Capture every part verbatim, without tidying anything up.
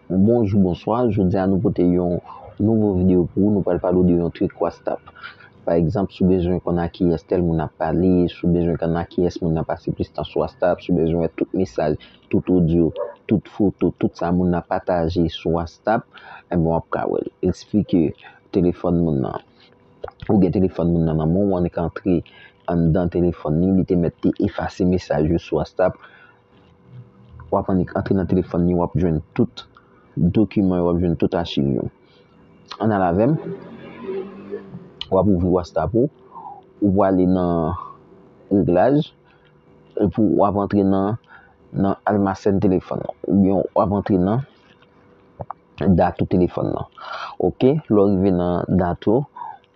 Bonjou, bonswa. Jodi a nou pote yon nouvo videyo pou ou. Nou pral pale w de yon trik WhatsApp. Pa egzanp, si w bezwen konn a kiyès tèl moun ap pale, si w bezwen konn a kiyès moun nan pase plis tan sou WhatsApp, si w bezwen wè tout mesaj, tout odyo, tout foto, tout sa moun nan pataje sou WhatsApp, enben w ap ka wè l. Eksplike telefòn moun nan. Ou gen telefòn moun nan nan men w, w annik antre anndan telefòn li, li te mèt te efase mesaj yo sou WhatsApp. W ap annik antre nan telefòn li, w ap jwenn tout dokiman yo, w ap jwenn tout achiv yo. Ann al avè m. W ap ouvri WhatsApp ou. Ou prale nan reglaj. Epi w ap antre nan, nan almasèn telefòn nan. Oubyen w ap antre nan dat ou telefòn nan. Oke, lè w rive nan dat ou,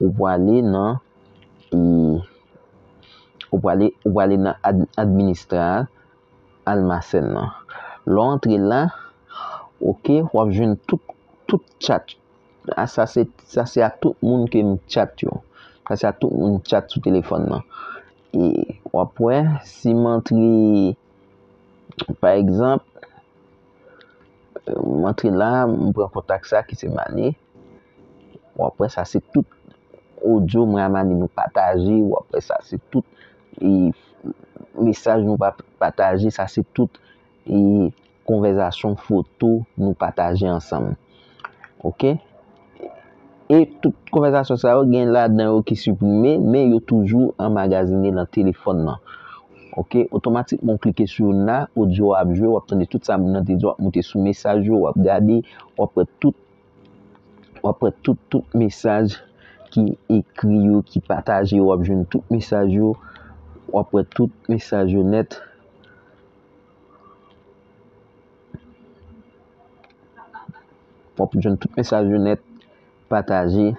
ou prale nan, e, ou prale, ou prale nan ad, administra almasèn nan. Lè w antre la, oke, w ap jwenn tout, tout chat. A, sa se, sa se a tout moun ke m chat yo. Sa se a tout moun chat sou telefòn nan. E w ap wè, si m antre, pa egzanp, m antre la, m pran kontak sa ki se Mane. W ap wè, sa se tout odyo mwen a Mane nou pataje. W ap wè, sa se tout, e, mesaj nou pa, pataje. Sa se tout, e, konvèsasyon, foto nou pataje ansanm. Oke? E tout konvèsasyon sa yo, gen ladan yo ki siprime, men yo toujou anmagazine nan telefòn nan. Oke? Otomatikman, w klike sou youn nan, odyo a ap jwe, w ap tande tout sa moun nan te di, w ap moute sou mesaj yo, w ap gade, w ap wè tout, w ap wè tout, tout mesaj ki ekri yo, ki pataje yo, w ap jwenn tout mesaj yo, w ap wè tout mesaj yo nèt. W ap jwenn tout mesaj yo nèt, pataje,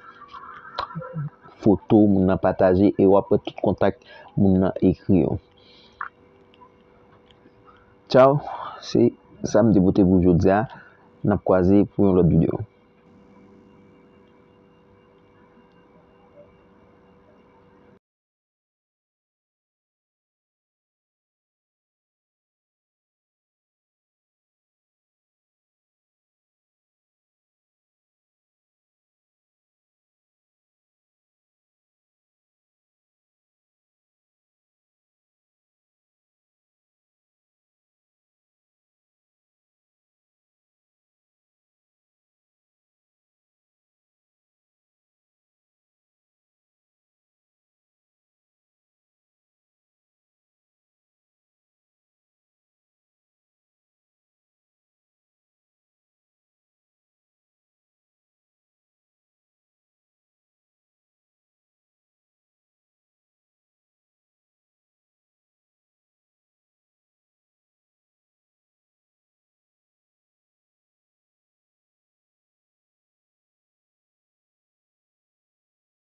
foto moun nan pataje, e w ap wè tout kontak moun nan ekri yo. Tchaw, se sa m te pote pou jodi a. N ap kwaze pou yon lòt videyo.